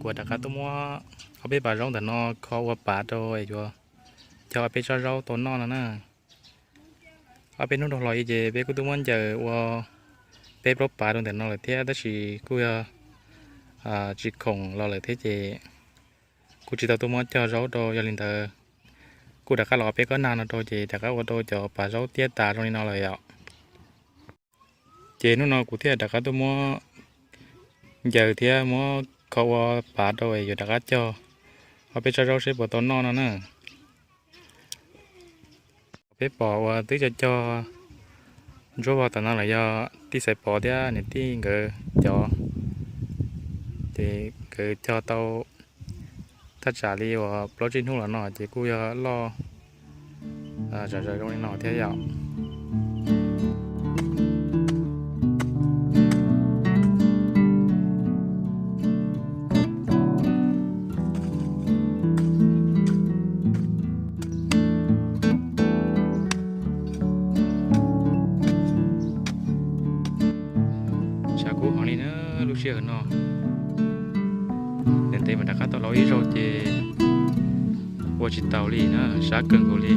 Kuv rov qab tuaj muab ob peb pas zaub ntawm no kho ua pav rau es yuav cog ob peb tsob zaub tau noj no na. Ob peb hnub dhau los li ces peb kuj tuaj muab ncaws ua peb plaub pas rau ntawm no lawm thiab tab sis kuj yog tsis khoom los lawm thiab ces kuj tsis tau tuaj muab cog zaub rau. Yog li ntawd kuj rov qab los ob peb kob nag no rau ces rov qab ua rau cov pas zaub tiab tas zoo li no lawm yom. Ces hnub no kuv thiaj rov qab tuaj muab ncaws thiab muab kho ua pav rau es yuav rov qab cog ob peb tsob zaub seb puas tau noj no na. Peb pom uas twb cog cog ntsuab vog tom no lawm yog tij Xaiv Pov thiab niam tij nkawd cov, ces nkawd cog tau thaj tsam li uas plaub tsib hnub los no ces kuj yog loj zom zaws zoo li no thiab yom. Tshav kub heev li na lub sij hawm no. Ntev ntev mas rov qab tau los ib zaug ces ua tsis taus li na, sab kawg nkaus li.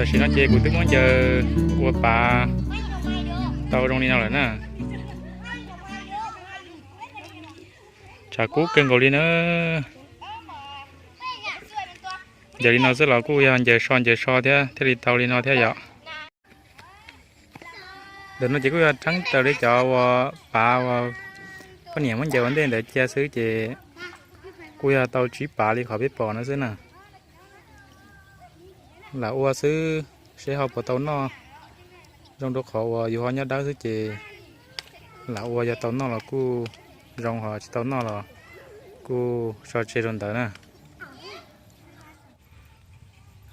Tam sim no ces kuv twb muab ncaws ua pav tau zoo li no lawm na. Tshav kub kawg nkaus li na. Ncaws li no xwb los kuj yog ncaws so ncaws so thiab thiaj li tau li no thiab yom. Ntawm no ces kuj yog theeb raws li cov uas pav uas poj niam muab ncaws ua ntej ntawd cia xwb ces kuj yog tau tsib pav li qhov peb pom no xwb na. Lam ua xwb seb ho puas tau noj. Zoo rau qhov uas yus ho nyob dawb xwb ces lam ua, yog tau noj los kuj zoo, ho tsis tau noj los kuj so tseg rau ntawd na.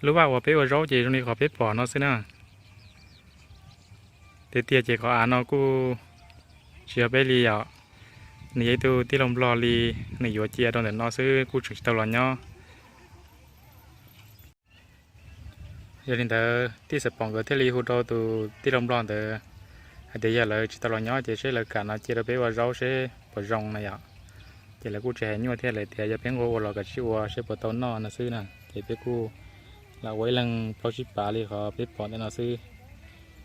Lub vaj uas peb ua zaub ces zoo li qhov peb pom no xwb na. Tiag tiag ces qhov av no kuj tsis yog peb li yom, nws yog ib tug tij laug Nplog li, nws yuav cia rau ntawm no xwb kuj tseem tsis tau los nyob. Yog li ntawd tij Xaiv Pov nkawd thiaj li hu rau tus tij laug Nplog ntawd hais tias yog lawv tsis tau los nyob ces seb lawv kam no cia rau peb ua zaub seb puas zoo na yom. Ces lawv kuj tsis hais nyuaj thiab, lawv tias yog peb nquag ua los kav tsij ua seb puas tau noj no xwb na. Ces peb kuj lam ua ib leeg plaub tsib pav li qhov peb pom ntawm no xwb.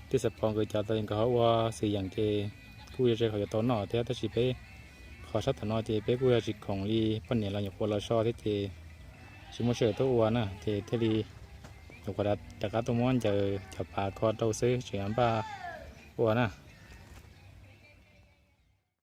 Tij Xaiv Pov nkawd cov tas nkawd ho ua xwm yeem ces kuj yog ze qhov yuav tau noj thiab tab sis peb qhov sab tom no ces peb kuj yog tsis khoom li, poj niam los nyuam qhuav los so thiab ces tsis muaj sij hawm tuaj ua na ces thiaj li nyuam qhuav rov qab tuaj muab ncaws cov pav kho rau xwb tseem npaj ua na.